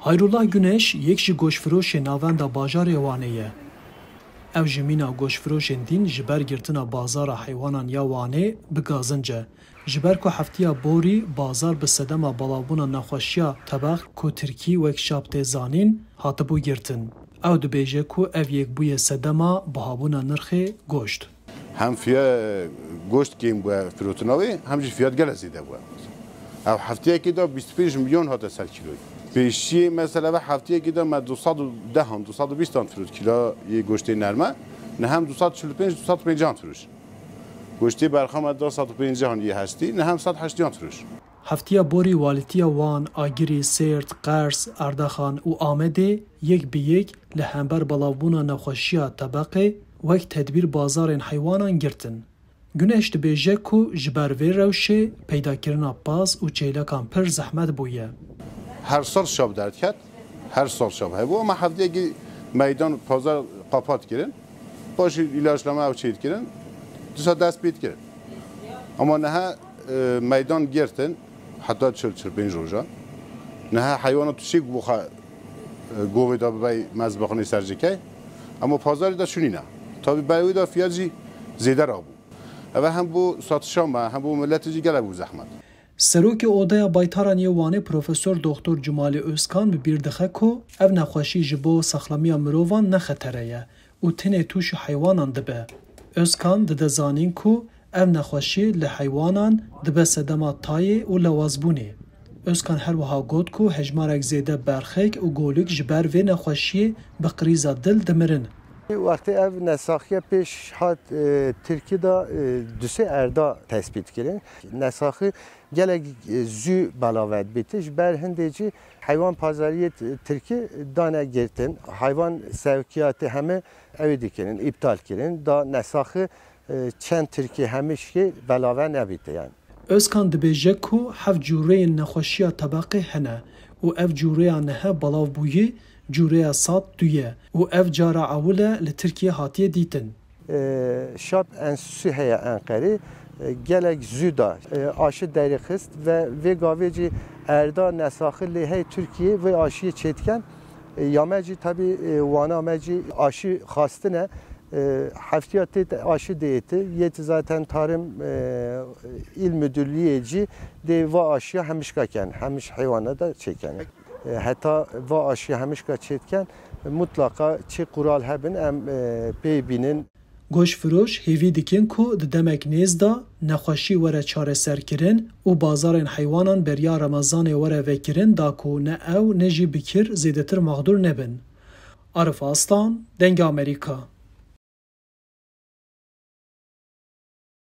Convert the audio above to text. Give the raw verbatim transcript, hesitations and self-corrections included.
Hayrullah Guneş yek ji goşfiroşên navenda bajarê Wanê ye. Ew ji mîna goşfiroşên din ji ber girtina bazara heywanan ya Wanê bi gazinc e. Ji ber ku heftiya borî bazar bi sedema belavbûna nexweşiya tebeq ku tirkî wek şap tê zanîn, hatibû girtin. Ew dibêje ku ev yek bûye sedema bihabûna nirxê goşt. Hem fiya-, goşt kêm bûye firotina wê, hem jî fiyat gelek zêde bûye. Ew hefteyekê de bîst û pênc milyon hate ser kîloyê. Pêşiyê mesela ve hefteyekê de me du sed û deh an, du sed û bîst an firot kîloyê goştê nerme, ne hem du sed û çil û pênc, du sed û pêncî an firoş. Goştê berxa me da sed û pêncî an yê hestî, ne hem sed heştî an firoş. Heftiya borî walîtiya Wan, Agirî, Sêrt, Qers, Erdaxan û Amedê yek bi yek li hember belavbûna nexweşiya tebeqê wek tedbîr bazarên heywanan girtin. Guneş dibêje ku ji ber vê rewşê peydakirina pas û çêlekan pir zehmet bûye. Her sal şap derdiket, her sal şap hebû, ama hefteyekî meydan pazar qapat kirin. Paşî îlaçlama ew çê dikirin, dîsa dest pê dikirin. Ama niha, e, meydan girtin, heta çil, çil pênc rojan. Niha heywana tu çê bo xwe, e, govê de bibey mezbaxanê sercikey. Ama pazarê de şûnîne. Tabi berê wê de fiyat jî zêde rabû. Eve hem bo satişa me, hem bo miletê jî gelek bû zehmet. Serokê Odeya Baytaran yê Wanê Profesor Doktor Cumali Özkan bi bîr dixe ku ev nexweşî ji bo saxlamiya mirovan ne xetere ye û tenê tûşî heywanan dibe. Özkan dide zanîn ku ev nexweşî li heywanan dibe sedema tayê û lewazbûnê. Özkan her wiha got ku hejmarek zêde berxek û golik ji ber vê nexweşiyê bi krîza dil dimirin. Wextê ev nesaxiye pêş hat, e, Tirkî de, e, du sê erda tespît kirin. Nesaxî gelek, e, zû belav dibîte. Ji ber hindê jî heywan pazariyê t-, Tirkî dane girtin. Heywan sevkiyatê heme ew ê dikirin, îptal kirin. Da nesaxî, e, çend Tirkî hemişkê belave nebîte yani. Özkan dibêje ku heft cûreyên nexweşiya tebeqê hene û ev cûreya niha belav bûyî cûreya sed du ye û ev cara ewil e li Tirkiye hatiye dîtin. E, Şap Enstitüsü heye Enqerê, e, gelek zû da, e, aşı derîxist ve vê gavê jî erda nesaxî lê hey Tirkiye vê aşiyê çêdiken. E, ya me jî tabî, e, wana me jî aşı xastine. E, heftiya tê aşı dêti, yê zaten Tarım, e, İl Müdürlüğü jî dê va aşiya hemişka ken, hemiş heywana da çêken. E, heta va aşiya hemişka çêdiken, mutlaka çi kural hebin, em, e, pê bînin. Goşfiroş hêvî dikin ku di demek nêz de nexweşî were çareserkirin û bazarên heywanan beriya Remezanê were vekirin da ku ne ew ne jî bi kir zêdetir mexdûr nebin. Arif Aslan, Dengê Amerîka.